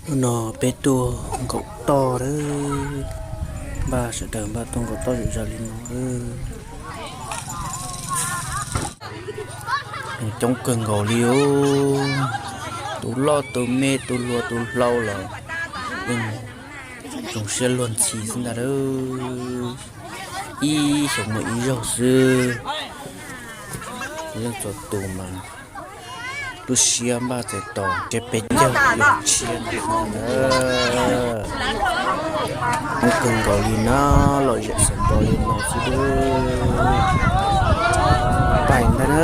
Hnub no peb tuaj nkaum toj lawm, npaj sawv daws npaj tuaj nkaum toj zom zaws li no. Coob kawg nkaus li os, tus loj tus me tus hluas tus hlau los yeej zoo siab luag ntxhi xwb ntag lauj. Ib xyoos muaj ib zaug xwb, leej txhua tus mas lub siab npaj txais tos ntshe peb caug yog tshiab ntag na. Coob kawg nkaus li na, lom zem xav nto li no xwb. Pais ntag na.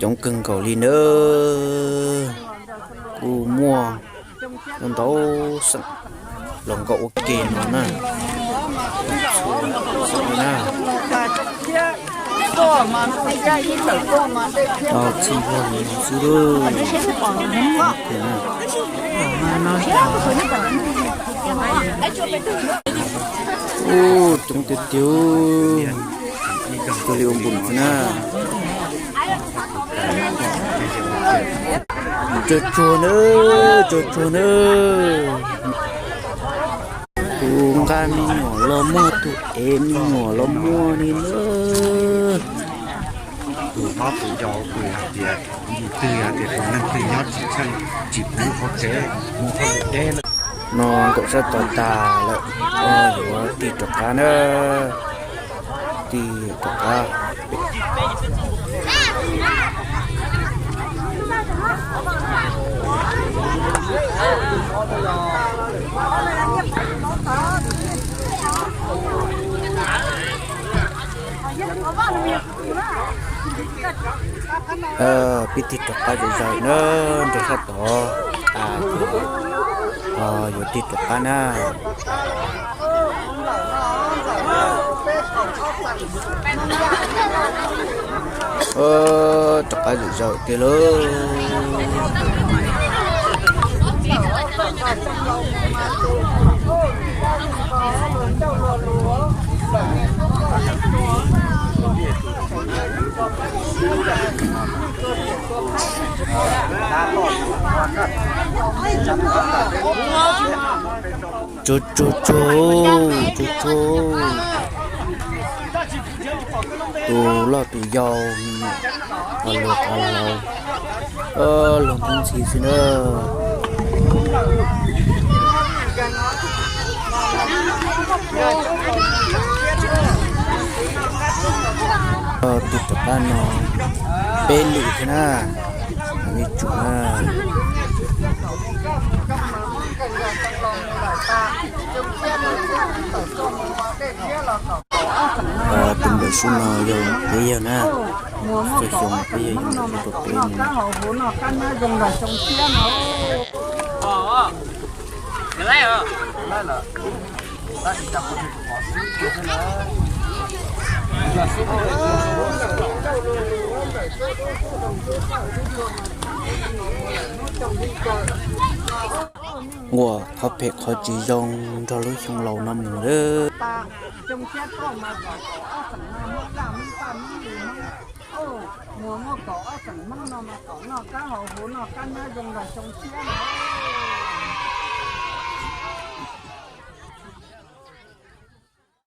Coob kawg nkaus li na, kuj muaj ntau xeem los nkaum ua ke no na. Txhij vog li no xwb lauj. Ub, coob tiag tiag, cuag li ua npus no na. Tsuag tsuag nawb, tsuag tsuag nawb. Tus nqa me nyuam los muaj, tus ev me nyuam los muaj li nawb. Tus hlob tus yau, tus hais tias, tus twg hais tias tus neeg twg nyob tsis tshee, tsis pub qhov tsev, mus qhov deb lawm. No nkaum sab tod tas lawm, yuav tig rov qab na, tig rov qab. Pib tig rov qab zom zaws na, nres sab tod tas ces yuav tig rov qab na. Rov qab zom zaws tiag lauj. Tsuag tsuag tsuag, tsuag tsuag. Tus loj tus yau, tus hluas tus hlau, luag ntxhi xwb na. Tig rov qab no peb lwm thiab na, li tsum na. Tus npawm sub no yog peb yawg na, txhua xyoo peb yawg yeej nrog peb mus. Nquas qhov phem qhov tsis zoo nrog lub xyoo laus no mus lawm. Mus muab kom ob xeem Hmoob no mas kom noj qab haus huv, noj qab nyob zoo nrog xyoo tshiab na.